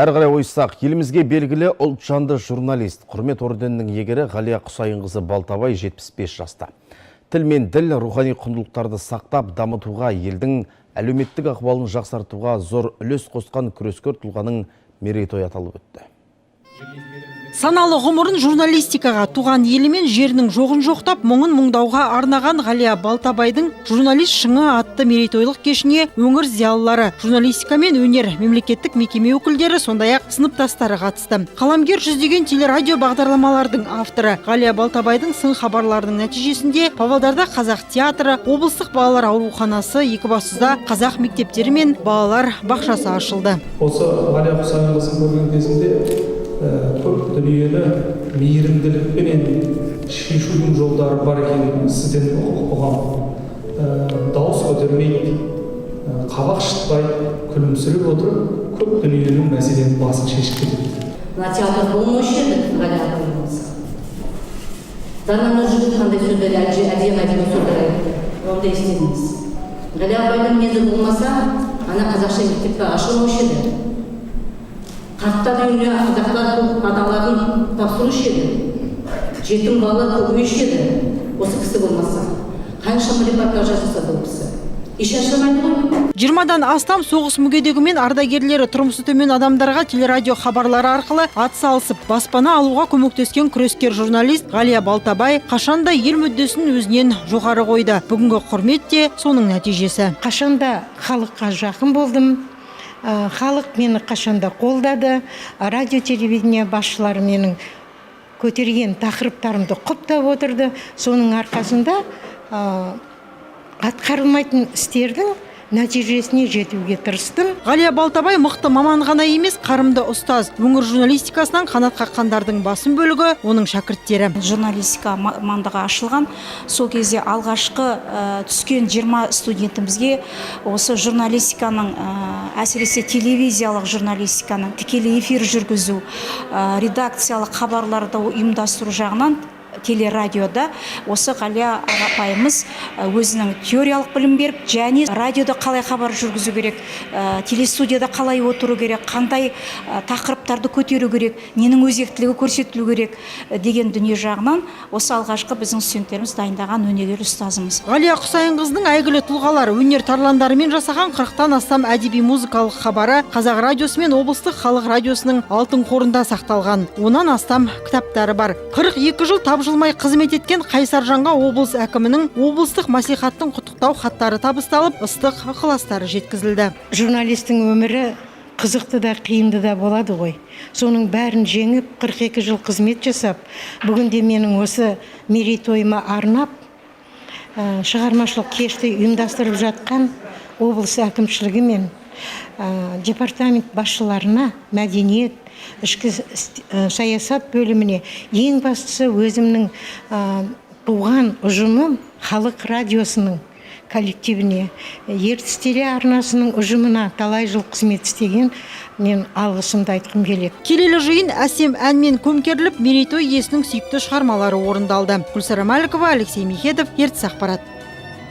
Әрі қарай ойыссақ, елімізге белгілі ұлтжанды журналист, Құрмет орденінің иегері Ғалия Құсайынқызы Балтабай 75 жаста. Тіл мен діл, рухани құндылықтарды сақтап, дамытуға, елдің әлеуметтік ахуалын жақсартуға зор үлес қосқан күрескер тұлғаның мерейтойы аталып өтті. Саналы ғұмырын журналистикаға, туған елі мен жерінің жоғын жоқтап, мұңын мұңдауға арнаған Ғалия Балтабайдың «Журналист шыңы» атты мерейтойлық кешіне өңір зиялылары, журналистика мен өнер, мемлекеттік мекеме өкілдері, сондай-ақ сыныптастары қатысты. Қаламгер жүздеген телерадио бағдарламалардың авторы. Ғалия Балтабайдың сын хабарларының нәтижесінде Павлодарда қазақ театры, облыстық балалар ауруханасы, Екібастұзда қазақ мектептері мен балалар бақшасы ашылды. Осы Ғалия Құсайынқызын көрген кезімде көп дүниені мейірімділікпенен шешудің жолдары бар екенін сізден ұғамын. Дауыс көтермейді, қабақ шытпайды, күлімсіреп отырып, көп дүниенің, мәселенің басын шешіп кетеді. Мына театр болмаушы еді Ғалия апай болмаса. Дана Нұржігіт қандай сөздер, әдемі әдемі сөздер айтты, оны да естідіңіз. Ғалия апайдың мінезі болмаса, ана қазақша мектепте ашылмаушы еді. Қарттар үйіне қазақтар көп аналарын тапсырушы еді. Жетім балалар көбеюші еді осы кісі болмаса. Қаншама репортаж жасады ол кісі, еш шаршамайды ғой. 20-дан астам соғыс мүгедегі мен ардагерлері, тұрмысы төмен адамдарға телерадио хабарлары арқылы ат салысып, баспана алуға көмектескен күрескер журналист Ғалия Балтабай қашанда ел мүддесін өзінен жоғары қойды. Бүгінгі құрмет те соның нәтижесі. Қашанда халыққа жақын болдым. Халық мені қашанда қолдады. Радио, телевидение басшылары менің көтерген тақырыптарымды құптап отырды. Соның арқасында атқарылмайтын істердің нәтижесіне жетуге тырыстым. Ғалия Балтабай мықты маман ғана емес, қарымды ұстаз. Өңір журналистикасынан қанат қаққандардың басым бөлігі – оның шәкірттері. Журналистика мамандығы ашылған сол кезде алғашқы түскен 20 студентімізге осы журналистиканың, әсіресе телевизиялық журналистиканың, тікелей эфир жүргізу, редакциялық хабарларды ұйымдастыру жағынан телерадиода осы Ғалия апайымыз өзінің теориялық білім беріп және радиода қалай хабар жүргізу керек, телестудияда қалай отыру керек, қандай тақырыптарды көтеру керек, ненің өзектілігі көрсетілу керек деген дүние жағынан осы алғашқы біздің студенттеріміз дайындаған өнегелі ұстазымыз. Ғалия Құсайынқызының әйгілі тұлғалар, өнер тарландарымен жасаған 40-тан астам әдеби музыкалық хабары Қазақ радиосы мен облыстық халық радиосының алтын қорында сақталған. Оннан астам кітаптары бар. 42 жыл тапжылмай қызмет еткен қайсар жанға облыс әкімінің, облыстық мәслихаттың құттықтау хаттары табысталып, ыстық ықыластары жеткізілді. Журналистің өмірі қызықты да, қиынды да болады ғой. Соның бәрін жеңіп, 42 жыл қызмет жасап, бүгінде менің осы мерейтойыма арнап шығармашылық кешті ұйымдастырып жатқан облыс әкімшілігі мен департамент басшыларына, мәдениет, ішкі саясат бөліміне, ең бастысы өзімнің туған ұжымым, халық радиосының коллективіне, Ертіс телеарнасының ұжымына талай жыл қызмет істеген мен алғысымды айтқым келеді. Келелі жиын әсем әнмен көмкеріліп, мерейтой иесінің сүйікті шығармалары орындалды. Гүлсара Мәлікова, Алексей Михедов, Ертіс ақпарат.